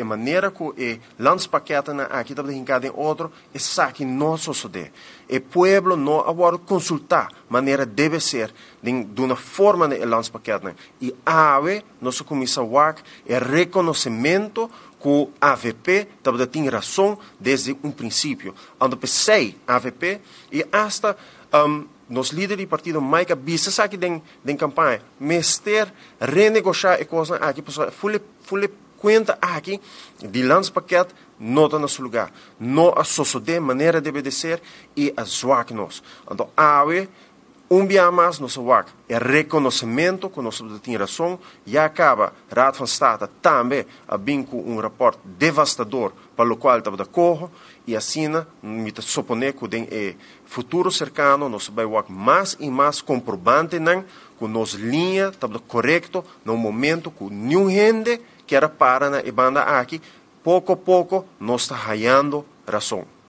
E manera ku e landspakketnan aki tabata hinká den otro, esaki no a sosodé. E pueblo no a wòrdu konsultá manera debe ser den duna forma na e landspakketnan. I awe nos a kuminsá wak e rekonosementu ku avp tabata tin rason desde un prinsipio. Anto p'esei avp i asta nos lider di partido Mike a bisa esaki den kampaña, mester renegoshá e kosnan aki pasobra ful e kuenta aki di landspakket no ta na su lugá. No a sosodé manera debe de ser i a zwak nos. Anto awe un bia mas nos a wak e rekonosementu ku nos tabata tin rason. Ya kaba Raad van State tambe a bin ku un rapòrt devastador pa lokual tabata koho i asina mi ta soponé ku den e futuro serkano nos ta bai wak mas i mas komprobantenan ku nos liña tabata korekto na un momento ku niun hende kier a para na e banda aki. Poko poko nos ta hayando rason.